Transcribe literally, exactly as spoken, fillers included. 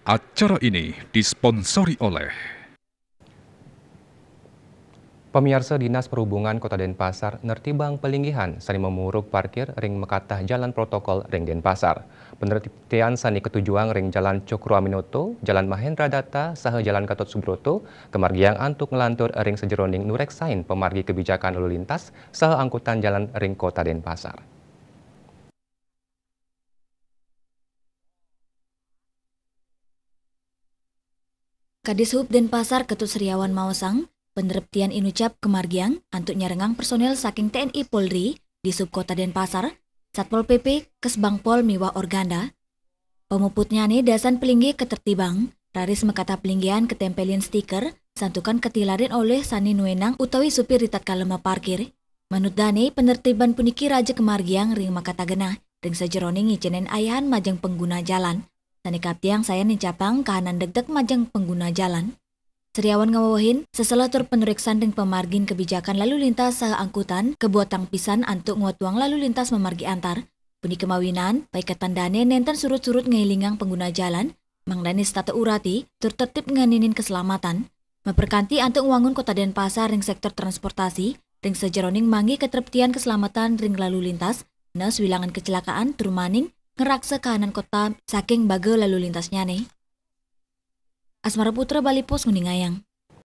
Acara ini disponsori oleh Pamiarsa, Dinas Perhubungan Kota Denpasar nertibang palinggihan sane mamurug parkir ring makatah jalan protokol ring Denpasar. Panertiban sane katujuang ring Jalan Cokroaminoto, Jalan Mahendra Datta, saha Jalan Gatot Subroto kamargiang antuk nglantur ring sajeroning nureksain pamargi kabijakan lalu lintas saha angkutan jalan ring Kota Denpasar. Kadishub Denpasar Ketut Sriawan maosang, panertiban inucap kamargiang antuk nyarengang personil saking T N I Polri, Dishub Kota Denpasar, Satpol P P, Kesbangpol miwah Organda. Pamuputnyane dasan palinggih katertibang, raris makatah palinggihan katempelin stiker, santukan katiladin olih sane nuenang utawi supir ritatkala maparkir. Manut dane, panertiban puniki raja kamargiang ring makatah genah, ring sajeroning ngicenin ayahan majeng pangguna jalan, sane kaptiang sayan nincapang kahanan degdeg majeng pangguna jalan. Sriawan ngawewehin, sesela tur panureksan ring pamargin kabijakan lalu lintas saha angkutan, kabuatang pisan antuk ngwetuang lalu lintas mamargi antar. Punika mawinan, paiketan dane nenten surut-surut ngailingang pangguna jalan, mangdane setata urati, tur tertib ngeninin kaslamatan. Maperkanti antuk ngwangun Kota Denpasar ring sektor transportasi, ring sajeroning manggih katertiban kaslamatan ring lalu lintas, nes wilangan kecelakaan, tur maning ngraksa kahanan kota saking baga lalu lintasnyane. Asmara Putra, Bali Post, nguningayang.